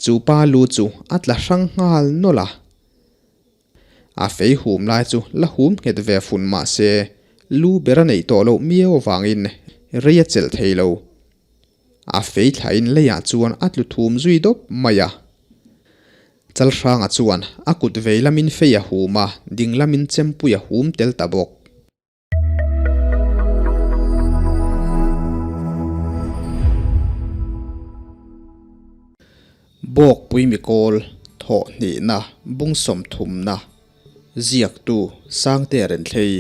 Chu pa lu chu a tla hrang nghal nawlh a. A fei hum lai chu la hum nghet ve fun mah se, lu ber a neih tawh loh miau avangin rei a chelh thei lo. A fei thlain leiah chuan a tlu thum zui dawp mai a. Chalhranga chuan a kut vei lamin fei a hum a, ding lamin chempui a hum tel ta bawk. Bawkpui mikawl thawh hnihna bung sawmthumna ziaktu Sangte Renthlei.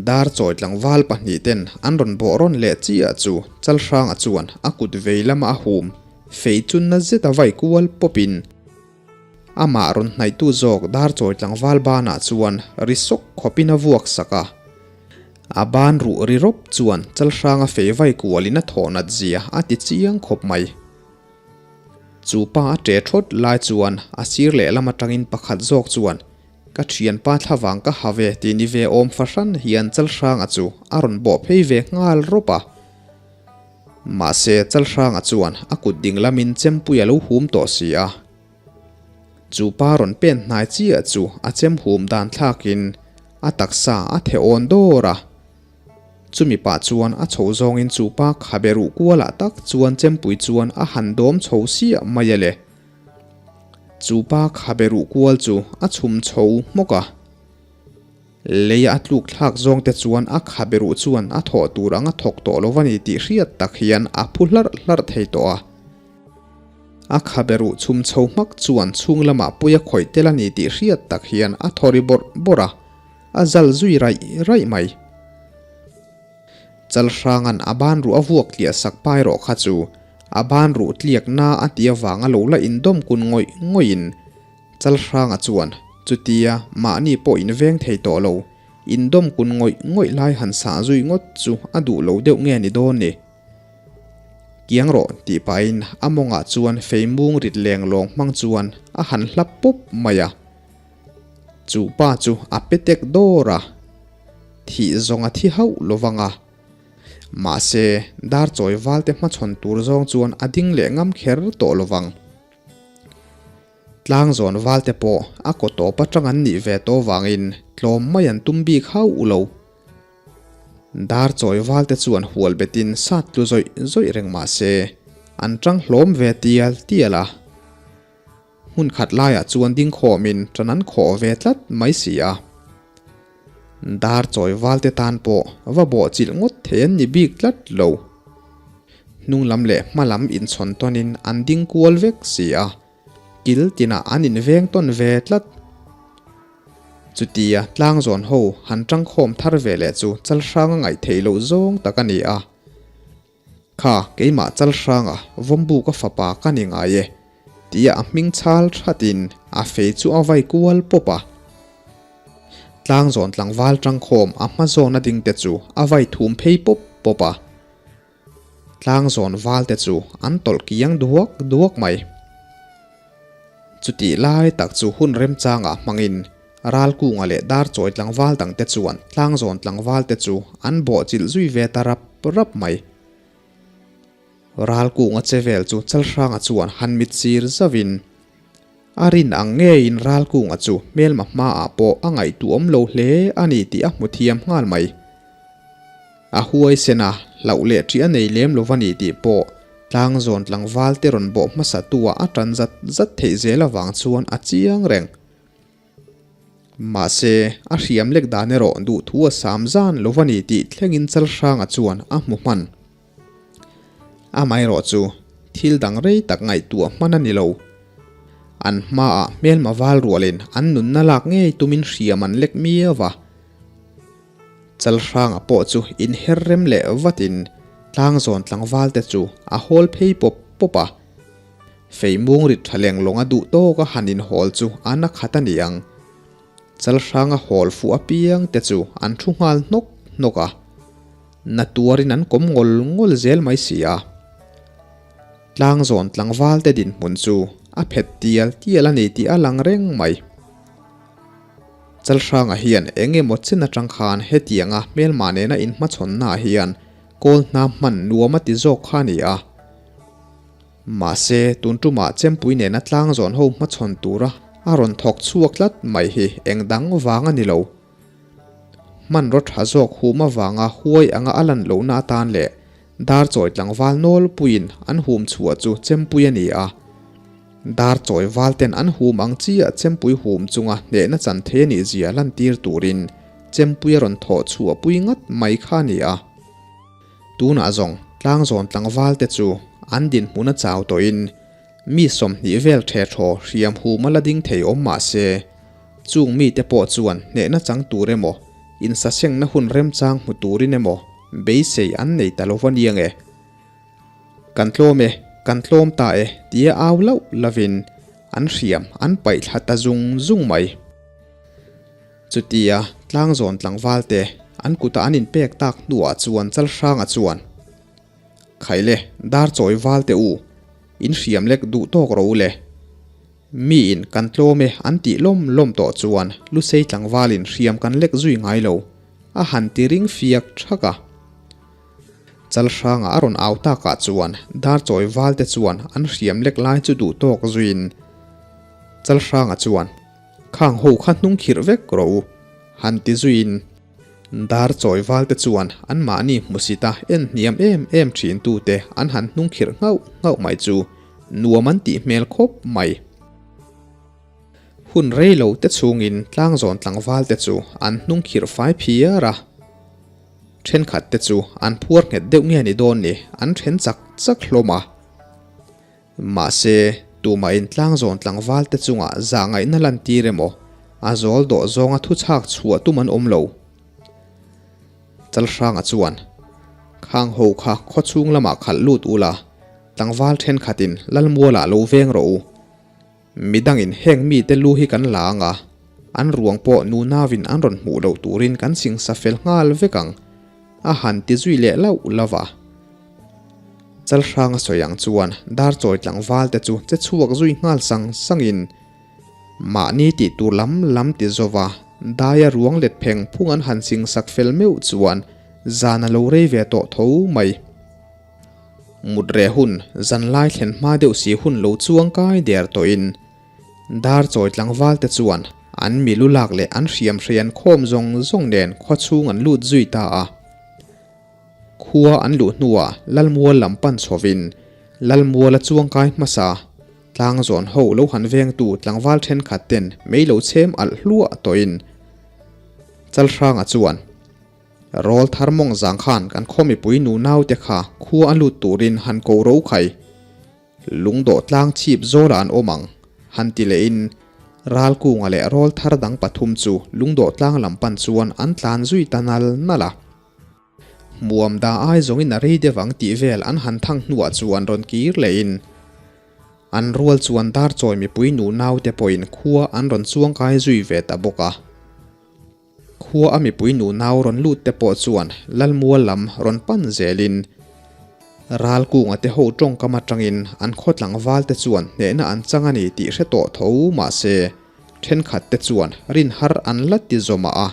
Dar chawi tlangval pahnih ten an rawn bawh rawn leh chiah chu Chalhranga chuan a kut vei lama a hum fei chu na zet a vai kual pawp in amah rawn hnaihtu zawk dar chawi tlangval banah chuan ri sawk khawp in a vuak sak a. A ban ruh ri rawp chuan Chalhranga fei vai kual in a thawh nat zia a ti chiang khawp mai. Chu pa a ṭe ṭhawt lai chuan a sir lehlam aṭangin pakhat zawk chuan Ka thianpa thlavang ka ha ve tih ni ve awm fahran hian Chalhranga chu a rawn bawh phei ve nghal rawp a. Mahse Chalhranga chuan a kut ding lamin chempui a lo hum tawh si a. Chu pa rawn pen hnai chiah chu a chem hum dan thlakin a taksa a theh awn dawr a. Chumi pah chuan a chho zawngin chu pa khabe ruh kualah tak chuan chempui chuan a han dawm chho siah mai a le. Chu pa khabe ruh kual chu a chhum chho hmawk a. Leia a tluk thlak zawng te chuan a khabe ruh chuan a thawh tur anga thawk tawh lo a ni tih hriat tak hian a phu hlarh hlarh thei tawh a. A khabe ruh chhum chho hmak chuan chhung lamah pui a khawih tel a ni tih hriat tak hian a thaw ri bawrh bawrh a. A zal zui raih raih mai. Chalhranga'n a ban ruh a vuak tliah sak pa erawh kha chu a ban ruh tliak na a ti avanga lo la indawm kun ngawih ngawihin Chalhranga chuan chutia mahni pawh inveng thei tawh lo, indawm kun ngawih ngawih lai han sah zui ngawt chu a duh lo deuh nge ni dawn ni? Kiang rawh tih pahin a mawngah chuan fei mung rit leng lawng hmang chuan a han hlap pawp mai a. Chu pa chu a pe tek dawr a, thih zawng a thi hauh lo vang a. Mahse, dar chawi valte hmachhawn tur zawng chuan a ding leh ngam kher tawh lo vang. Tlang zawn valte pawh a kaw tawp atang an nih ve tawh vangin tlawm mai an tum bik hauh lo. Dar chawi valte chuan hual betin sat tlu zawih zawih reng mahse, an tang hlawm ve tial tial a. Hmun khat laiah chuan ding khawmin ṭan an khawh ve tlat mai si a. Dar chawi valte tan pawh va bawh chilh ngawt thei an ni bik tlat lo. Hnung lam leh hma lam inchhawn tawnin an ding kual vek si a, kil tinah an inveng tawn ve tlat. Chutia tlangzawn ho han ṭangkhawm thar ve leh chu chalhranga ngaih theih loh zawng tak a ni a. Kha, keimah Chalhranga vawmbu ka fapa ka ni ngai e, tia a hming chhal thatin a fei chu a vai kual pawp a. Tlangzawn tlangval tangkhawm a hma zawna ding te chu a vai thum phei pawp pawp a. Tlangzawn val te chu an tawlh kiang duak duak mai. Chutih lai tak chu hun remchangah hmangin Ralkunga leh Darchawi tlangval dangte chuan Tlangzawn tlangvalte chu an bawhchilh zui ve ta rap rap mai. Ralkunga che vel chu Chalhranga chuan han mit sir zauhin a rin ang ngeiin Ralkunga chu hmelma hmaah pawh a ngaihtuahawm lo hle a ni tih a hmu thiam nghal mai. A huaisen a, hlauh leh ṭih a nei lem lo va ni tih pawh Tlangzawn tlangvalte rawn bawh hmasa tu-ah a ṭan zat zat theih zel avang chuan a chiang reng. Mahse, a hriam lek dan erawh duhthu a sam zan lo va ni tih thlengin Chalhranga chuan a hmu hman. Amaherawh chu, thil dang rei tak ngaihtuah hman a ni lo. An hmaah hmelma val rualin an nunna lak ngei tumin hriam an lek miau va. Chalhranga pawh chu inher rem leh vatin tlangzawn tlangvalte chu a hawl phei pawp pawp a. Fei mung rit tha leng lawnga duh tawka han inhawl chu a na khat a ni ang. Chalhranga hawl fuh apiang te chu an thu nghal hnawk hnawk a. Na tuarin an kawm ngawl ngawl zel mai si a. Tlangzawn tlangvalte dinhmun chu a phet tial tial a ni tih a lang reng mai. Chalhranga hian eng emaw chen atang khan hetianga hmelmah nena inhmachhawnnaah hian kawl hna hman nuam a ti zawk kha a ni a. Mahse, tun tumah chempui nena tlang zawn ho hmachhawn tura a rawn thawk chhuak tlat mai hi eng dang vang a ni lo. Hmanraw tha zawk hum avanga huai anga a lan lohna atan leh dar chawi tlangval nawlpuiin an hum chhuah chu chempui a ni a. Dar chawi val ten an hum ang chiah chempui hum chunga hnehna chan thei a nih zia lantir turin chempui a rawn thawh chhuah pui ngat mai kha a ni a. Tunah zawng tlangzawn tlangval te chu an dinhmun a chau tawhin mi 20 vel ṭhe thaw hriam hum a la ding thei awm mah se, chung mite pawh chuan hnehna chang tur emaw, insasengna hun remchang hmu turin emaw beisei an nei ta lo va nia nge. Kan tlawm e, kan tlawm ta e tia au lauh lovin an hriam an paih thla ta zung zung mai. Chutia tlangzawn tlangval te an kuta an inpek tak hnuah chuan Chalhranga chuan, Khaile, dar chawi val teh u, in hriam lek duh tawk ro u le. Miin kan tlawm e an tih lawm lawm tawh chuan Lusei tlangvalin hriam kan lek zui ngai lo, a han ti ring fiak thak a. Chalhranga a rawn au takah chuan dar chawi val te chuan an hriam lek lai chu duh tawk zuiin Chalhranga chuan, Khang ho kha hnung khirh vek rawh u, han ti zuiin dar chawi val te chuan anmahni hmusita en hniam em em thin tute an han hnung khirh nghauh nghauh mai chu nuam an tih hmel khawp mai. Hun rei lo te chhungin tlangzawn tlangval te chu an hnung khirh fai phiar a, thenkhat te chu an phuar nghet deuh nge ni dawn ni an then chak chak hlawm a. Mahse, tumahin tlangzawn tlangval te chungah zah ngaihna lantir emaw, a zawl dawh zawnga thuchhak chhuah tum an awm lo. Chalhranga chuan, Khang ho kha khawchhung lamah khalh lut ula, tlangval thenkhatin Lalmualah lo veng rawh u. Midangin heng mite lu hi kan la ang a, an ruang pawh nunauin an rawn hmuh loh turin kan singsa fel nghal vek ang, a han ti zui leh lauh lauh a. Chalhranga sawi ang chuan dar chawi tlangval te chu che chhuak zui nghal sang sangin mahni tih tur lam lam ti zova daia ruang let pheng phung an han singsak fel meuh chuan zan a lo rei ve tawh tho mai. Mut reh hun, zanlai thlen hma deuh si hun lo chuang kai der tawhin dar chawi tlangval te chuan an milu lak leh an hriam hrei an khawm zawng zawng nen khua chhung an lut zui ta a. Khua an luh hnuah Lalmual lam pan chhovin Lalmuala chuangkai hmasa tlangzawn ho lo han vengtu tlangval thenkhat ten mei lo chhem alh hluah tawhin Chalhranga chuan Rawl thar mawng zang khan kan khaw mipui nu naute kha khua a lut turin han ko ro khai. Lungdawh tlang chhip zawlah an awm ang, han ti lehin Ralkunga leh rawl thar dang pathum chu lungdawh tlang lam pan chuan an tlan zui ta nal nal a. Hmuam da ai zawngin a rei deuh ang tih vel an han thang hnuah chuan rawn kir lehin an rual chuan dar chawi mipui nu naute pawhin khua an rawn chuangkai zui ve ta bawk a. Khua a mipui nu nau rawn lut te pawh chuan Lalmual lam rawn pan zelin Ralkunga te ho tawngkam atangin an khaw tlangval te chuan hnehna an chang a ni tih hre tawh tho mahse thenkhat te chuan rin har an la ti zawmah a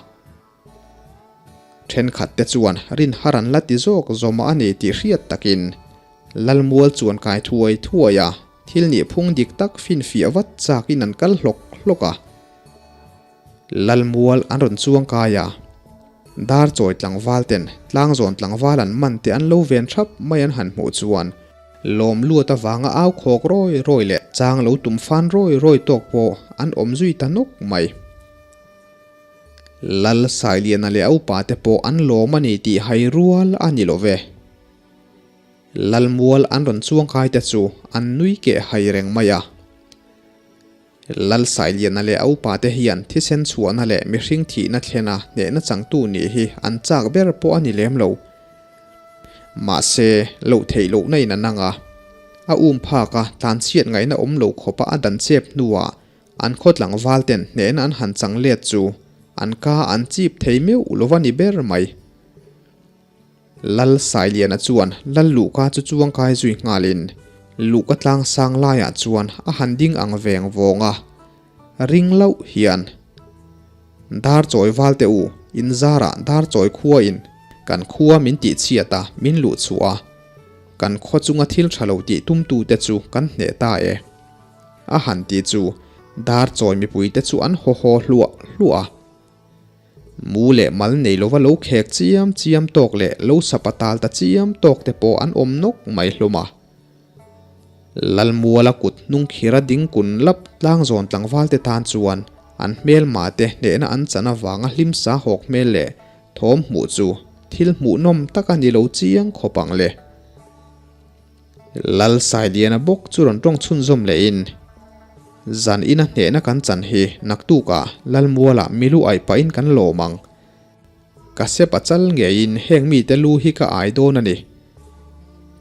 thenkhat te chuan rin har an la ti zawk zawmah a ni tih hriat takin Lalmual chuan kai thuai thuai a thil nih phung dik tak finfiah vat chakin an kal hlawk hlawk a. Lalmual an rawn chuang kai a, dar chawi tlangval ten tlangzawn tlangval an man te an lo ven thap mai an han hmuh chuan lawm luat avanga au khawk rawi rawi leh chang lo tum fan rawi rawi tawk pawh an awm zui ta nawk mai. Lal Sailiana leh a upa te pawh an lawm a ni tih hai rual a ni lo ve. Lalmual an rawn chuang kai te chu an nui keh hai reng mai a. Lalsailiana leh a upate hian thisen chhuahna leh mihring thihna thlena hnehna changtu nih hi an chak ber pawh a ni lem lo. Mahse, loh theih lohna in a nang a. A um phak a, tlanchhiat ngaihna awm lo khawpa a dan chep hnuah an khaw tlangval ten hnehna an han chang let chu an ka an chip thei meuh lova ni ber mai. Lal Sailiana chuan Lal Luhka chu chuangkai zui nghalin Luhka tlang sang laiah chuan a han ding ang veng vawng a, ring loh hian, Dar chawi val teh u, in zarah dar chawi khuain kan khua min tihchhiat a, min luh chhuah a. Kan khaw chunga thil tha lo tih tumtute chu kan hneh ta e. A han ti chu Darchawi mipuite chu an haw haw hluah hluah a. Mu leh mal nei lova lo khek chiam chiam tawk leh lo sapa tal ta chiam tawk te pawh an awm nawk mai hlawm a. Lalmuala kut hnung khira ding kun lap tlang zawn tlangval te tan chuan an hmelma te hnehna an chan avanga hlim sa hawk hmel leh thawm hmuh chu thil hmuhnawm tak a ni lo chiang khawp ang le. Lal Sailiana bawk chu rawn tawng chhunzawm lehin, Zan ina hnehna kan chan hi naktukah Lalmualah milu aih pahin kan lawm ang. Ka sep a chal ngeiin heng mite lu hi ka ai dawn a ni.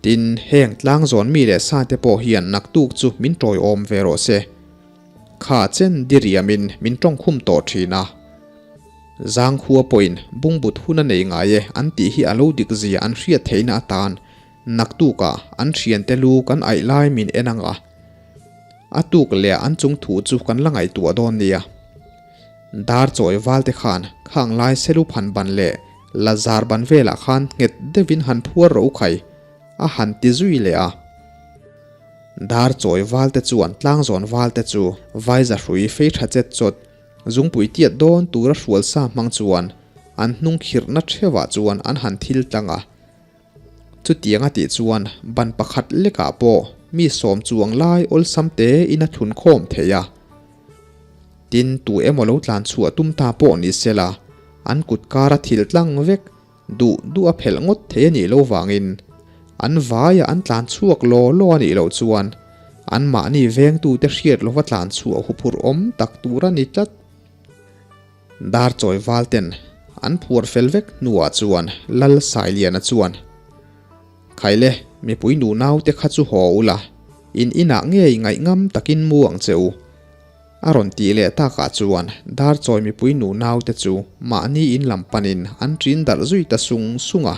Tin, heng tlangzawn mi leh sate pawh hian naktuk chu min tawiawm ve rawh se. Kha chen diriamin min tawngkhum tawh thin a. Zangkhua pawhin bungbut hun a nei ngai e an tih hi a lo dik zia an hriat theihna atan Naktukah an thiante lu kan aih lai min en ang a, a tuk leh an chung thu chu kan la ngaihtuah dawn nia. Dar chawi valte khan khang lai selu phan ban leh la zar ban velah khan nghet deuhin han phuar ro khai a han ti zui leh a. Dar chawi valte chuan tlangzawn valte chu vaiza hrui fei tha chet chawt zungpui tiat dawn tura hrual sa hmang chuan an hnung khirhna theuhah chuan an han thil tlang a. Chutiang a tih chuan ban pakhat lekah pawh mi sawm chuang lai awlsam te in a thlun khawm thei a. Tin, tu emaw lo tlan chhuah tum ta pawh ni sela, an kut kara thil tlang vek duh duh a phelh ngawt thei a nih lo vangin an vaia an tlan chhuak law law a nih loh chuan anmahni vengtute hriat lova tlan chhuah huphurh awm tak tur a ni tlat. Dar chawi val ten an phuar fel vek hnuah chuan Lal Sailiana chuan, Khaile, mipui nu naute kha chu haw ula, in inah ngei ngaihngam takin mu ang che u. A rawn tih leh takah chuan dar chawi mipui nu naute chu mahni in lam panin an ṭin darh zui ta sung sung a.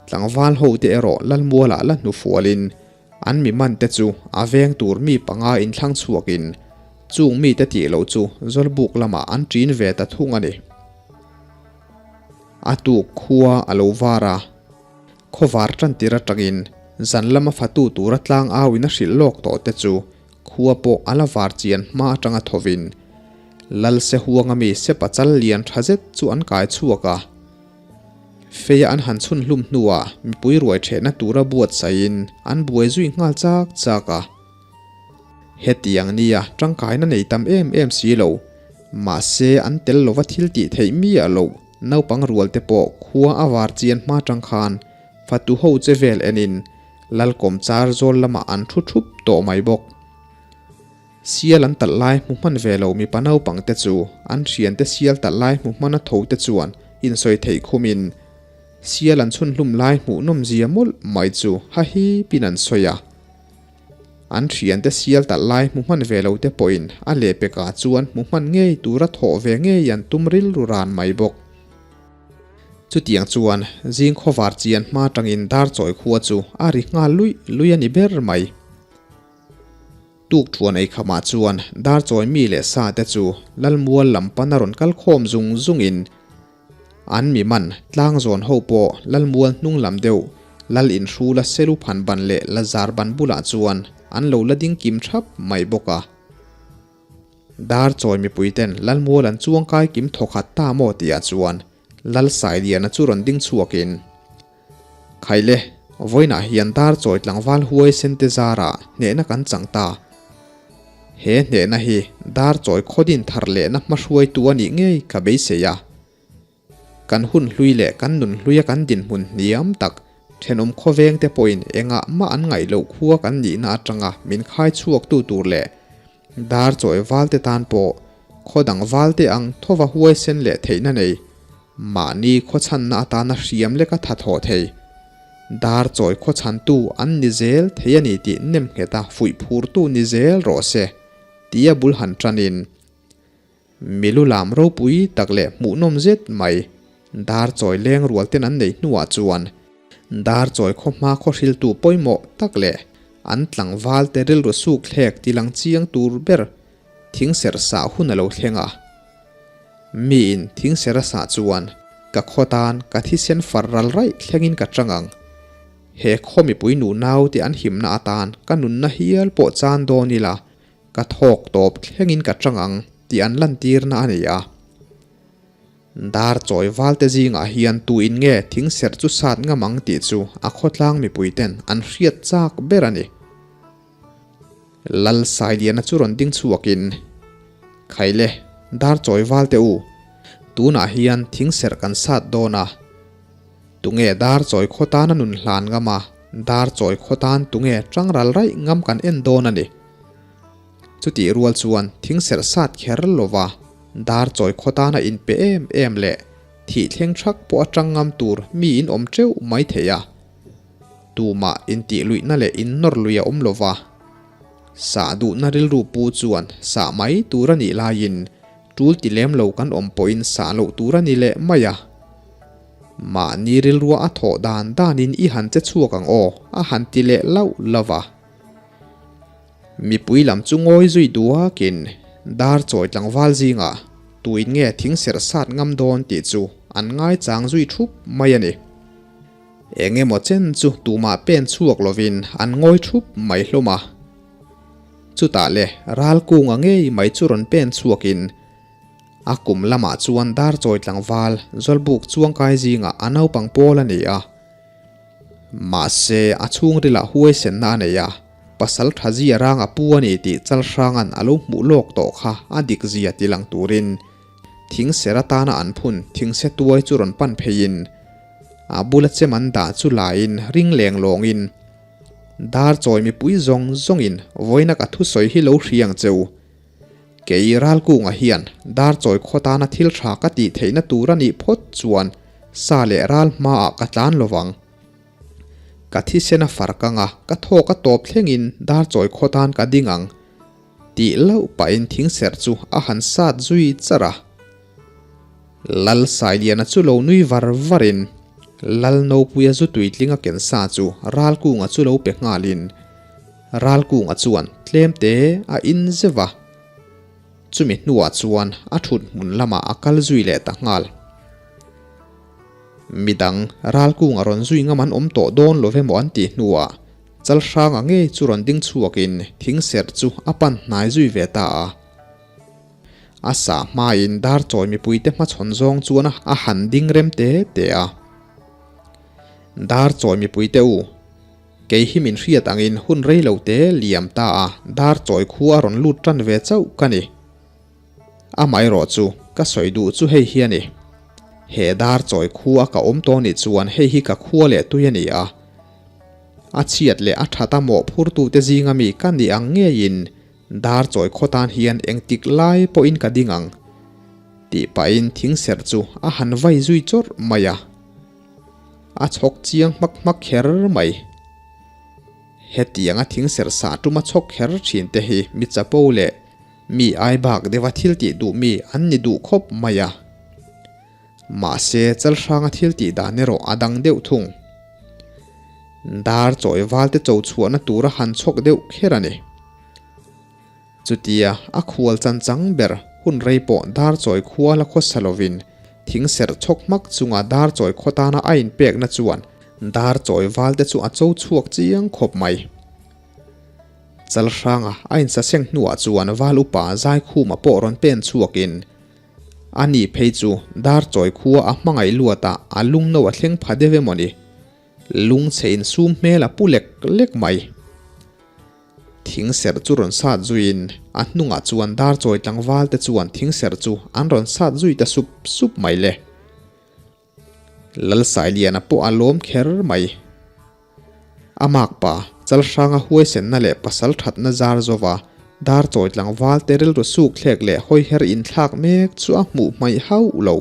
Tlangval hote erawh Lalmualah la hnufualin An mi man te chu a veng tur mi panga inthlang chhuakin chung mite tih loh chu Zawlbuk lamah an ṭin ve ta thung a ni. A tuk khua a lo var a, khawvar ṭantir aṭangin zan lama fatu tura tlang auin a hrilh lawk tawh te chu khua pawh a la var chian hma aṭanga thovin Lalse huanga mi sepa chal lian ṭha zet chu an kai chhuak a. Feia an han chhun hlum hnuah mipui ruai ṭhehna tura buatsaihin an buai zui nghal chak chak a. Hetiang nia ṭangkaina nei tam em em si lo, mahse an tel lova thil tih theih miah loh naupang rual te pawh khua a var chian hma ṭang khan fatu ho che vel enin Lalkawm char zawl lamah an ṭhu ṭhup tawh mai bawk. Sial an talh lai hmu hman ve lo mipa naupang te chu an thiante sial talh lai hmu hman a tho te chuan insawi theih khumin sial an chhun hlum lai hmuh nawm zia mawlh mai chu ha hipin an sawi a. An thiante sial talh lai hmu hman ve lo te pawhin a lehpekah chuan hmu hman ngei tura thawh ve ngei an tum rilru ran mai bawk. Chutiang chuan zing khawvar chian hma tangin Darchawi khua chu a ri nghal luih luih a ni ber mai. Tuk thuan ei khamah chuan Darchawi mi leh sa te chu Lalmual lam pana rawn kal khawm zung zungin an mi man tlang zawn ho pawh Lalmual hnung lam deuh Lal inhrula Selu phan ban leh Lazar ban bulah chuan an lo la ding kim thap mai bawk a. Darchawi mipui ten Lalmual an chuang kai kim thawkhat ta maw tihah chuan Lal Sailiana chu rawn ding chhuakin Khaile, vawiinah hian dar chawi tlangval huai sente zarah hnehna kan chang ta. He hnehna hi dar chawi khawdin thar lehna hmahruaitu a nih ngei ka beisei a. Kan hun hlui leh kan nun hluia kan dinhmun hniam tak thenawm khawvengte pawhin engah mah an ngaih loh khua kan nihna atanga min khai chhuaktu tur leh dar chawi valte tan pawh khaw dang valte ang thova huaisen leh theihna nei Mahni khawchhanna atana hriam leka tha thawh thei, dar chawi khawchhantu an ni zel thei a ni tih nem ngheta fuih phurtu ni zel rawh se, tia bul han tanin milu lam ropui tak leh hmuhnawm zet mai dar chawi leng rual ten an neih hnuah chuan dar chawi khawhma khawhriltu pawimawh tak leh an tlangval te rilru suk thlek tilang chiang tur ber thing serh sah hun a lo thleng a. Miin thing ser a sah chuan ka khaw tan ka thisen far ral raih thlengin ka chang ang. He khaw mipui nu naute an himna atan ka nunna hial pawh chan dawn ila, ka thawk tawp thlengin ka chang ang tih an lantirna a ni a. Dar chawi valte zingah hian tuin nge thing serh chu sat ngam ang tih chu a khawtlang mipuiten an hriat chak ber a ni. Lal Sailiana chu rawn ding chhuakin, Khaile, dar chawi valte u, tunah hian thing serh kan sat dawn a. Tunge dar chawi khaw tana nun hlan ngam a, dar chawi khaw tan tunge tangral raih ngam kan en dawn a ni. Chutih rual chuan thing serh sat kher lova dar chawi khaw tana inpe em em leh thih thleng thak pawh a tang ngam tur mi in awm teuh mai thei a. Tumah intih luihna leh innawr lui a awm lova, sah duhna rilru pu chuan sah mai tur a nih laiin tul ti lem lo kan awm pawhin sah loh tur a ni leh mai a. Mahni rilrua a thawh dan danin i han che chhuak ang aw a han ti leh lauh lauh a. Mipui lam chu ngawi zui duakin dar chawi tlangval zingah tuin nge thing serh sat ngam dawn tih chu an ngaichang zui thup mai a ni. Eng emaw chen chu tumah pen chhuak lovin an ngawi thup mai hlawm a. Chutah le ral kunga ngei mai chu rawn pen chhuakin a kum lamah chuan dar chawi tlangval Zawlbuk chuangkai zingah a naupang pawl a ni a. Mahse a chhungrilah huaisenna a nei a, pasal tha zia rang a pu a ni tih Chalhranga'n a lo hmuh lawk tawh kha a dik zia ti lang turin thing ser atana an phun thingse tuai chu rawn pan pheiin A bula chem an dah chu laiin ring leng lawngin dar chawi mipui zawng zawngin vawiina ka thusawi hi lo hria ang che u. Kei Ralkunga hian dar chawi khaw tana thil tha ka tih theihna tur a nih phawt chuan sa leh ral hmaah ka tlan lo vang. Ka thisen a far kang a, ka thawk a tawp thlengin dar chawi khaw tan ka ding ang tih loh pahin thingserh chu a han sat zui char a. Lal Sailiana chu lo nui var varin Lal Nopuia zu tuitling a ken sa chu Ralkunga chu lo pe nghalin Ralkunga chuan tlem te a in zeuh a, chumi hnuah chuan a thut hmun lamah a kal zui leh ta nghal. Midang Ralkunga rawn zui ngam an awm tawh dawn lo ve maw an tih hnuah Chalhranga ngei chu rawn ding chhuakin thingserh chu a pan hnai zui ve ta a. A sah hmain dar chawi mipuite hmachhawn zawng chuan a han ding rem te te a. Dar chawi mipuite u, kei hi min hriat angin hun rei lo te liam ta a, dar chawi khu a rawn lut tan ve chauh ka ni. Amaherawh chu, ka sawi duh chu hei hi a ni. He dar chawi khu a ka awm tawh nih chuan hei hi ka khua leh tui a ni a. A chhiat leh a that a mawhphurtute zinga mi ka nih ang ngeiin Dar chawi khaw tan hian engtik lai pawhin ka ding ang tih pahin thing serh chu a han vai zui chawrh mai a. A chhawk chiang hmak hmak kher mai. Hetianga thing serh sah tuma chhawk kher thin te hi mi chapo leh mi ai bak deuha thil tih duh mi an ni duh khawp mai a. Mahse Chalhranga thil tih dan erawh a dang deuh thung. Dar chawi valte cho chhuahna tura han chhawk deuh kher a ni. Chutia a khual chan chang ber hun rei pawh dar chawi khua la khawsa lovin thing serh chhawk hmak chunga dar chawi khaw tana a inpekna chuan dar chawi valte chu a cho chhuak chiang khawp mai. Chalhranga a insaseng hnuah chuan val upa Zaikhuma pawh rawn pen chhuakin A ni phei chu dar chawi khua a hmangaih luat a, a lung no a thleng pha deuh emaw ni? Lung chhe insum hmel a pu lek lek mai. Thing serh chu rawn sat zuiin a hnungah chuan dar chawi tlangval te chuan thing serh chu an rawn sat zui ta sup sup mai le. Lalsailiana pawh a lawm kher mai. A makpa, Chalhranga huaisenna leh pasal thatna zar zova dar chawi tlangval te rilru suk thlek leh hawiher inthlak mek chu a hmuh hmaih hauh lo.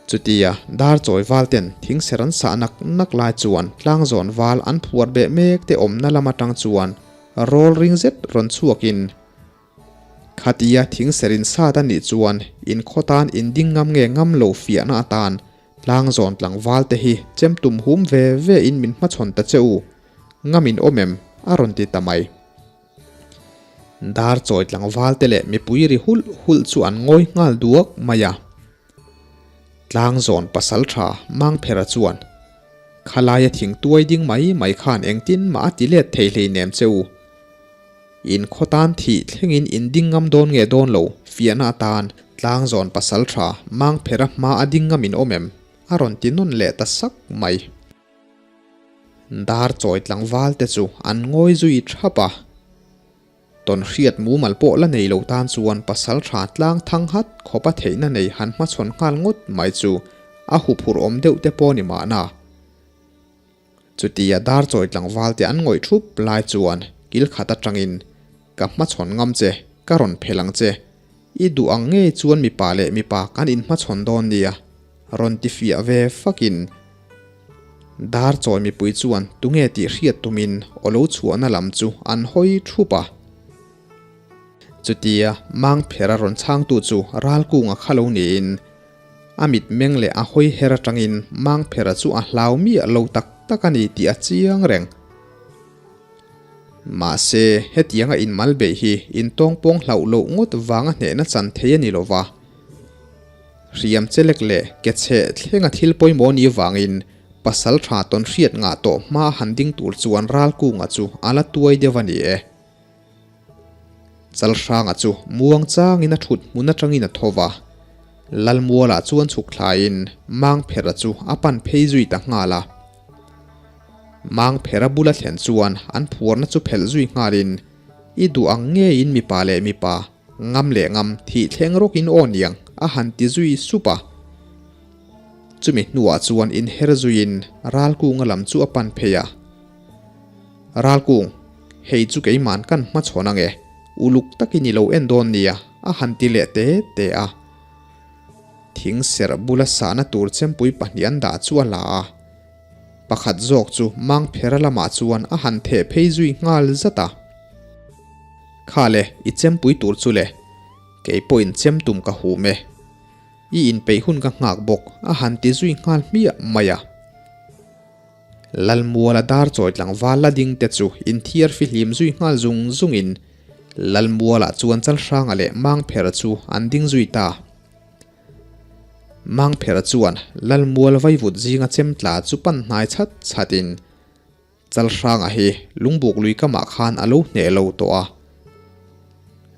Chutia dar chawi val ten thingser an sah nak nak lai chuan tlangzawn val an phuar beh mek te awmna lam atang chuan rawl ring zet rawn chhuakin Khatia thingser in sat a nih chuan in khaw tan in ding ngam nge ngam lo fiahna atan Tlangzawn tlangval te hi chem tum hum ve ve in min hmachhawn ta che u, ngam in awm em? a rawn ti ta mai. Dar chawi tlangval te leh mipui ri hulh hulh chu an ngawi nghal duak mai a. Tlangzawn pasal tha Mangphera chuan. Khalaia thing tuai ding mai mai khan engtin mah a ti let thei hleinem che u. In khaw tan thih thlengin in ding ngam dawn nge dawn lo, fiahna atan tlang zawn pasal tha mang phera hma a ding ngam in awm em? a rawn ti nawn leh ta sak mai. Dar chawi tlangval te chu an ngawi zui thap a. Tawn hriat mumal pawh la nei lo tan chuan pasal tha tlang thang hat khawpa theihna nei han hmachhawn nghal ngawt mai chu a huphurh awm deuh te pawh ni mahna. Chutia dar chawi tlangval te an ngawih thup lai chuan kil khat atangin, Ka hmachhawn ngam che, ka rawn phel ang che. I duh ang ngei chuan mipa leh mipa kan inhmachhawn dawn nia, rawn ti fiah ve fakin dar chawi mipui chuan tunge tih hriat tumin aw lo chhuahna lam chu an hawi thup a. Chutia Mangphera rawn chhangtu chu Ralkunga kha lo niin A mitmeng leh a hawi her atangin Mangphera chu a hlau miah lo tak tak a ni tih a chiang reng. Mahse, hetianga inmal beih hi intawngpawng hlauh loh ngawt vanga hnehna chan thei a ni lo va. Hriam chelek leh ke chheh thlenga thil pawimawh ni vangin pasal tha tawn hriat ngah tawh hma han ding tur chuan Ralkunga chu a la tuai deuh a ni e. Chalhranga chu muang changin a thut hmun atangin a tho va, Lalmualah chuan chhuk thlaiin Mangphera chu a pan phei zui ta nghal a. Mangphera bula thlen chuan an phuarna chu phelh zui nghalin, I duh ang ngeiin mipa leh mipa, ngam leh ngam, thih thleng rawkin aw niang, a han ti zui sup a. Chumi hnuah chuan inher zuiin Ralkunga lam chu a pan phei a. Ralkung, hei chu keiman kan hmachhawn ange, uluk takin i lo en dawn nia, a han ti leh te te a. Thing serh bula sahna tur chempui pahnih an dah chu a la a. Pakhat zawk chu Mangphera lamah chuan a han theh phei zui nghal zat a. Kha le, i chempui tur chu le, kei pawhin chem tum ka hum e. I inpeih hun ka nghak bawk, a han ti zui nghal hmiah mai a. Lalmuala dar chawi tlangval la ding te chu inthiar fihlim zui nghal zung zungin Lalmuala chuan Chalhranga leh Mangphera chu an ding zui ta. Mangphera chuan Lalmual vaivut zinga chem tla chu pan hnai chhat chhatin Chalhranga hi lungbuk lui kamah khan a lo hneh lo tawh a.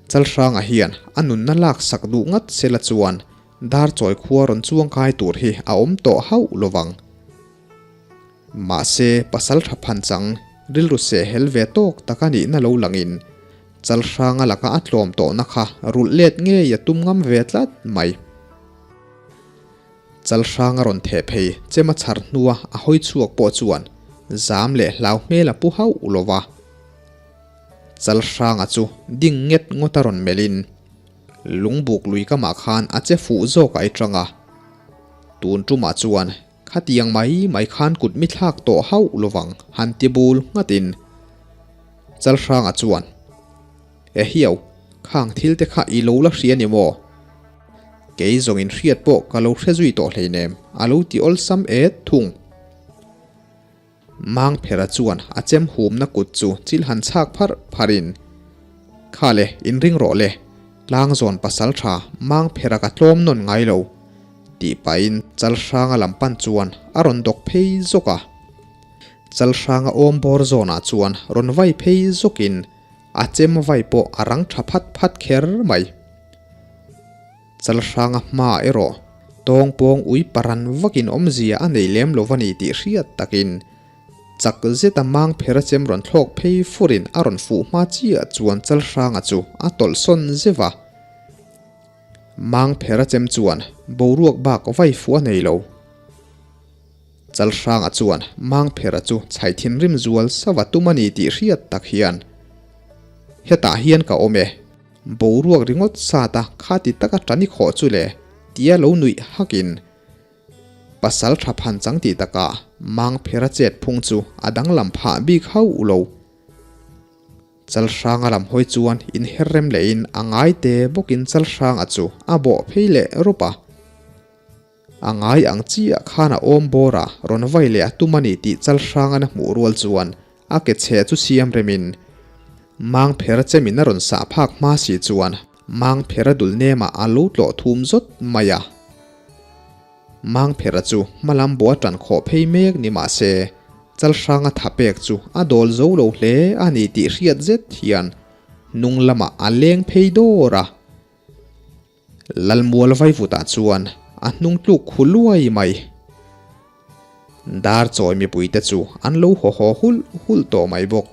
Chalhranga hian a nunna lak sak duh ngat sela chuan dar chawi khua rawn chuangkai tur hi a awm tawh hauh lovang. Mahse, pasal tha phan chang, rilru seh hel ve tawk tak a nihna lo langin, Chalhranga laka a tlawm tawhna kha rulh let ngei a tum ngam ve tlat mai. Chalhranga rawn theh phei chem a chhar hnua a hawi chhuak pawh chuan zam leh hlau hmel a pu hauh lo va. Chalhranga chu ding nget ngawt a rawn melhin, Lungbuk lui kamah khan a che fuh zawk a i tang a. Tun tumah chuan Khatiang mai mai khan kut mi thlak tawh hauh lovang han ti bul nghatin Chalhranga chuan, Ehiau, khang thil te kha i lo la hria ni maw? Kei zawngin hriat pawh ka lo hre zui tawh hleinem a lo ti awlsam et thung. Mangphera chuan a chem humna kut chu chil han chhak pharh pharhin, Kha le, inring rawh le, tlangzawn pasal tha Mangphera ka tlawm nawn ngai lo, tih pahin Chalhranga lam pan chuan a rawn dawk phei zawk a. Chalhranga awm bawr zawnah chuan rawn vai phei zawkin a chem vai pawh a rang tha phat phat kher mai. Chalhranga hmaah erawh tawngpawng ui paran vakin awmzia a nei lem lo va ni tih hriat takin chak zeta mangphera chem rawn thlawk phei furin a rawn fuh hma chiah chuan Chalhranga chu a tawlh sawn zeuh a. Mangphera chem chuan boruak bak vai fuh a nei lo. Chalhranga chuan Mangphera chu chhai thinrim zual sava tum a ni tih hriat tak hian, Hetah hian ka awm e. Boruak ringawt sat a khati taka tan i khawh chu le tia lo nuih hakin pasal tha phan chang tih takah Mangphera chet phung chu a danglam phah bik hauh lo. Chalhranga lam hawi chuan inher rem lehin a ngai te bawkin Chalhranga chu a bawh phei leh rawp a. A ngai ang chiah khan a awm bawr a, rawn vai leh a tum a ni tih Chalhrangan a hmuh rual chuan a ke chhe chu siam remin Mangphera chemin a rawn sah phak hma si chuan Mangphera dul nemah a lo tlawh thum zawt mai a. Mangphera chu hmalam bawh a tan khawh phei mek ni mah se, Chalhranga tha pek chu a dawl zo lo hle a ni tih hriat zet hian hnung lamah a leng phei dawr a. Lalmual vaivutah chuan a hnung tluk khu luai mai. Dar chawi mipuite chu an lo haw haw hulh hulh tawh mai bawk.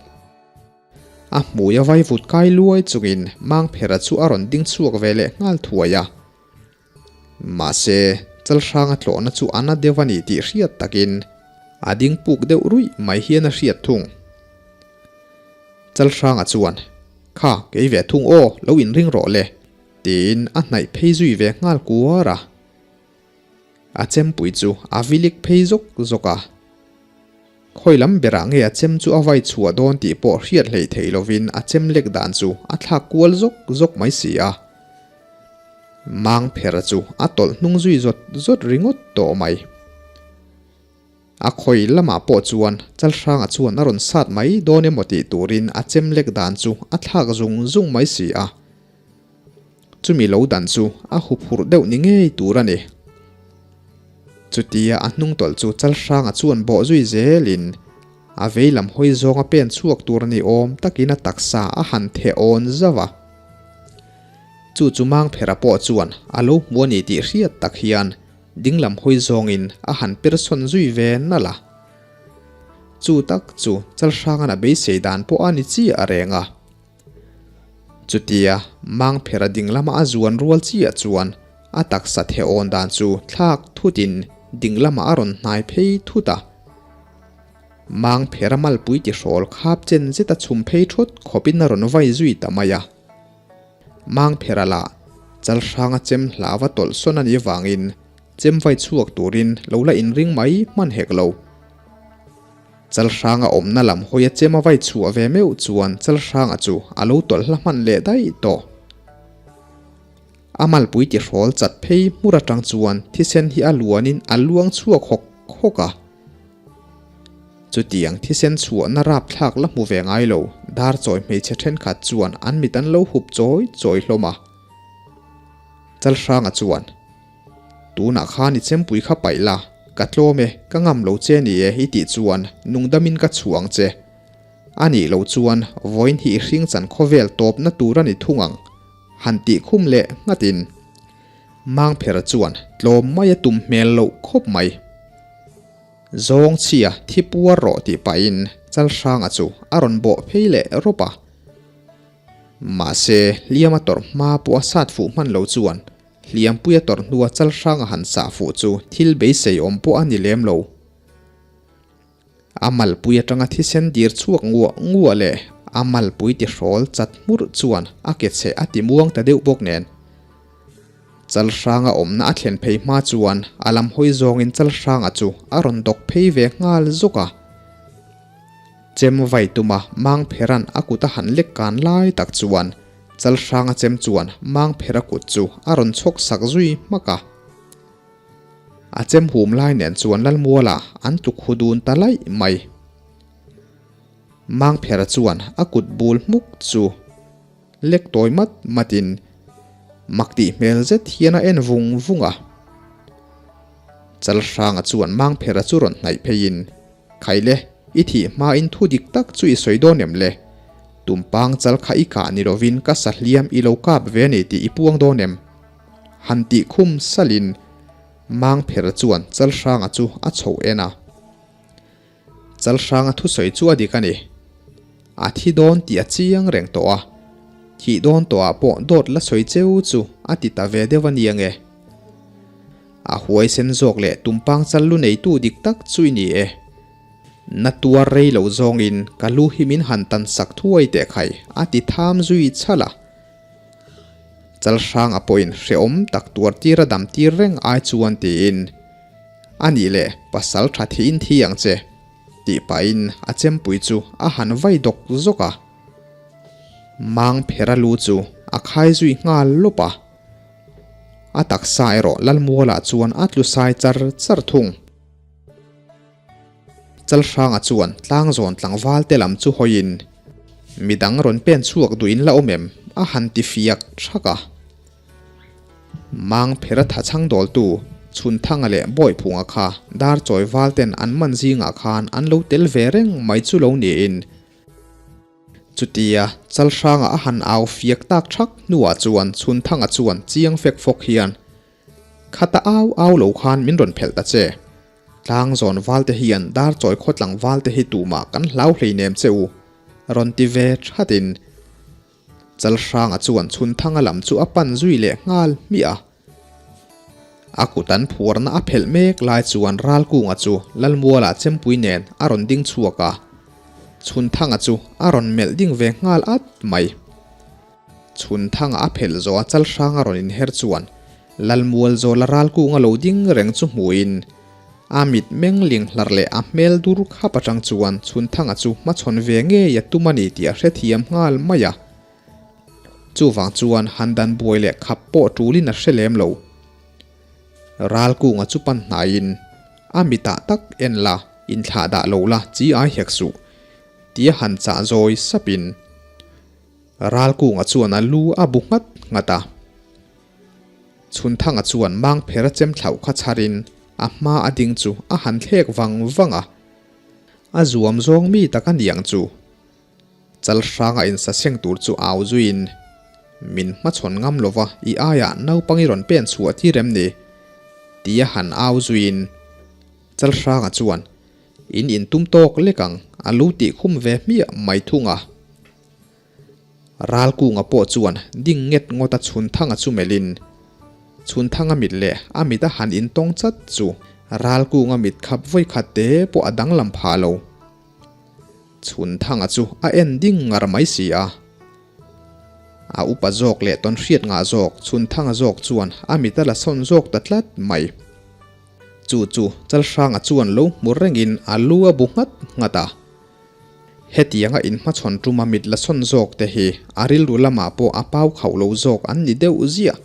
A hmui a vaivut kai luai chungin Mangphera chu a rawn ding chhuak ve leh nghal thuai a. Mahse, Chalhranga tlawhna chu a na deuh a ni tih hriat takin a ding puk deuh ruih mai hian a hriat thung. Chalhranga chuan, Kha, kei ve thung aw, lo inring rawh le, tiin a hnaih phei zui ve nghal kuar a. A chempui chu a vilik phei zawk zawk a. Khawi lam berah nge a chem chu a vai chhuah dawn tih pawh hriat hleih theih lovin a chem lek dan chu a thlak kual zawk zawk mai si a. Mangphera chu a tawlh hnung zui zawt zawt ringawt tawh mai. A khawi lamah pawh chuan Chalhranga chuan a rawn sat mai dawn emaw tih turin a chem lek dan chu a thlak zung zung mai si a. Chumi lo dan chu a huphurh deuh ni ngei tur a ni. Chutia a hnung tawlh chu Chalhranga chuan bawh zui zelin a vei lam hawi zawnga pen chhuak tur ni awm takin a taksa a han theh awn zauh a. Chu chu Mangphera pawh chuan a lo hmu a ni tih hriat tak hian dinglam hawi zawngin a han per sawn zui ve nalh a. Chu tak chu Chalhranga'n a beisei dan pawh a ni chiah reng a. Chutia Mangphera ding lama a zuan rual chiah chuan a taksa the awn dan chu thlak thutin ding lamah a rawn hnai phei thut a. Mangphera malpui tihrawl khap chen zeta chhum phei thawt khawpin a rawn vai zui ta mai a. Mangphera lah Chalhranga chem hlava tawlh sawn a nih vangin chem vai chhuak turin lo la inring mai hman hek lo. Chalhranga awmna lam hawi a chem a vai chhuah ve meuh chuan Chalhranga chu a lo tawlh hla hman leh daih tawh. A malpui tihrawl chat phei hmur atang chuan thisen hi a luanin a luang chhuak hawk hawk a. Chutiang thisen chhuahna rapthlak la hmu ve ngai lo, dar chawi hmeichhe thenkhat chuan an mit an lo hup chawi chawi hlawm a. Chalhranga chuan. Tunah khan i chempui kha paih la, ka tlawm e, ka ngam lo che ni e i tih chuan nungdamin ka chhuah ang che. A nih loh chuan vawiin hi i hring chan khawvel tawpna tur a ni thung ang, han tih khum leh nghatin Mangphera chuan tlawm mai a tum hmel loh khawp mai. Zawng chhia thi puar rawh tih pahin Chalhranga chu a rawn bawh phei leh rawp a. Mahse hliam a tawrh hma pawh a sat fuh hman lo chuan Hliampuia tawrh hnua Chalhranga han sah fuh chu thil beisei awm pawh a ni lem lo. A malpui atanga thisen dir chhuak nguah nguah leh a malpui tihrawl chat hmurh chuan a ke chhe a ti muang ta deuh bawk nen. Chalhranga awmna a thlen phei hma chuan a lam hawi zawngin Chalhranga chu a rawn dawk phei ve nghal zawk a. Chem vai tuma Mangphera'n a kut a han lek kan lai tak chuan Chalhranga chem chuan Mangphera kut chu a rawn chhawk sak zui hmak a. A chem hum lai nen chuan Lalmuala an tluk hu dun ta laih mai. Mangphera chuan a kut bul hmuk chu lek tawi mat matin mak tih hmel zet hian a en vung vung a. Chalhranga chuan Mangphera chu rawn hnaih pheiin, Khaile, i thih hmain thu dik tak chu i sawi dawn em le? Tumpang chal kha i kah ni lovin ka sa hliam i lo kap ve a ni tih i puang dawn em? Han tih khum salin Mangphera chuan Chalhranga chu a chhoh en a. Chalhranga thusawi chu a dik a ni. A thi dawn tih a chiang reng tawh a, thih dawn tawhah pawh dawt la sawi cheu chu a ti ta ve deuh a ni ange. A huaisen zawk leh tumpang chal lu neitu dik tak chu i ni e. Na tuar rei lo zawngin ka lu hi min han tan sak thuai teh khai a ti tham zui chhal a. Chalhranga pawhin hrehawm tak tuar tir a dam tir reng ai chuan tiin, A nih leh pasal tha thiin thi ang che. Tih pahin a chempui chu a han vai dawk zawk a. Mangphera lu chu a khai zui nghal lawp a. A taksa erawh Lalmualah chuan a tlu sai char char thung. Chalhranga chuan tlangzawn tlangval te lam chu hawiin, Midang rawn pen chhuak duhin la awm em? a han ti fiak thak a. Mangphera tha chhang dawltu. Chhunthanga leh Bawiphunga kha Darchawi val ten an man zingah khan an lo tel ve reng mai chu lo niin. Chutia Chalhranga a han au fiak tak thak hnuah chuan Chhunthanga chuan chiang fek fawk hian, Khata au au lo khan min rawn phelh ta che. Tlangzawn valte hian Darchawi khawtlang valte hi tumah kan hlau hleinem che u, rawn ti ve thatin Chalhranga chuan Chhunthanga lam chu a pan zui leh nghal hmiah a. A kut an phuarna a phelh mek lai chuan Ralkunga chu Lalmuala chempui nen a rawn ding chhuak a, Chhunthanga chu a rawn melh ding ve nghal at mai. Chhunthanga a phelh zawh a Chalhrang a rawn inher chuan Lalmual zawla Ralkunga lo ding reng chu hmuhin a mit meng ling hlar leh a hmel dur khap atang chuan Chhunthanga chu hmachhawn ve ngei a tum a ni tih a hrethiam nghal mai a. Chuvang chuan han dan buai leh khap pawh tulin a hre lem lo. Ralkunga chu pan hnaiin, A mitah tak en la, inthlah dah lo la chi ai hek suh, tia han chah zawi sapin Ralkunga chuan a lu a bu nghat nghat a. Chhunthanga chuan mangpher a chem thlauh kha chharin a hma a ding chu a han thlek vang vang a. A zuam zawng mi tak a niang chu. Chalhranga insaseng tur chu au zuiin, Min hmachhawn ngam lova i aiah naupang i rawn pen chhuah tir em ni? tia han au zuiin Chalhranga chuan, In intum tawk lek ang, a lu tih khum ve hmiah mai thung a. Ralkunga pawh chuan ding nget ngawt a Chhunthanga chu melhin, Chhunthanga mit leh a mit a han intawng chat chu Ralkunga mit khap vawikhat te pawh a danglam phah lo. Chhunthanga chu a en ding ngar mai si a. A upa zawk leh tawn hriat ngah zawk Chhunthanga zawk chuan a mit a la sawn zawk ta tlat mai. Chu chu Chalhranga chuan lo hmu rengin a lu a bu nghat nghat a. Hetianga inhmachhawn tuma mit la sawn zawk te hi a rilru lamah pawh a pau khauh lo zawk an ni deuh ziah.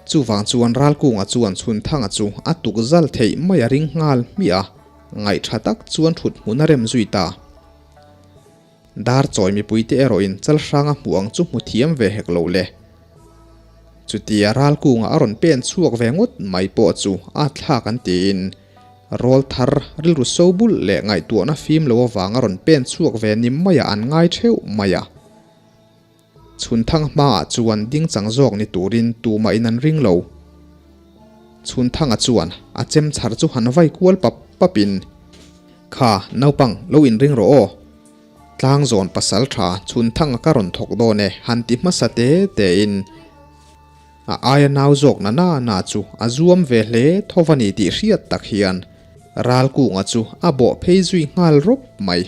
Chuvang chuan Ralkunga chuan Chhunthanga chu a tuk zal theih mai a ring nghal hmiah a, ngaih tha tak chuan thut hmun a rem zui ta. Darchawi mipuite erawhin Chalhranga hmuh ang chu hmu thiam ve hek lo le. Chutia Ralkunga a rawn pen chhuak ve ngawt mai pawh chu a thlak an tiin rawl thar rilru so bulh leh ngaihtuahna fim lo avanga rawn pen chhuak ve ni maiah an ngai theuh mai a. Chhunthang hmaah chuan dingchang zawk ni turin tumahin an ring lo. Chhunthanga chuan a chem chhar chu han vai kual pap papin, Kha, naupang, lo inring rawh aw. Tlangzawn pasal tha Chhunthanga ka rawn thawk dawn e han ti hmasa te tein a aia nau zawk na na na chu a zuam ve hle tho va ni tih hriat tak hian Ralkunga chu a bawh phei zui nghal rawp mai.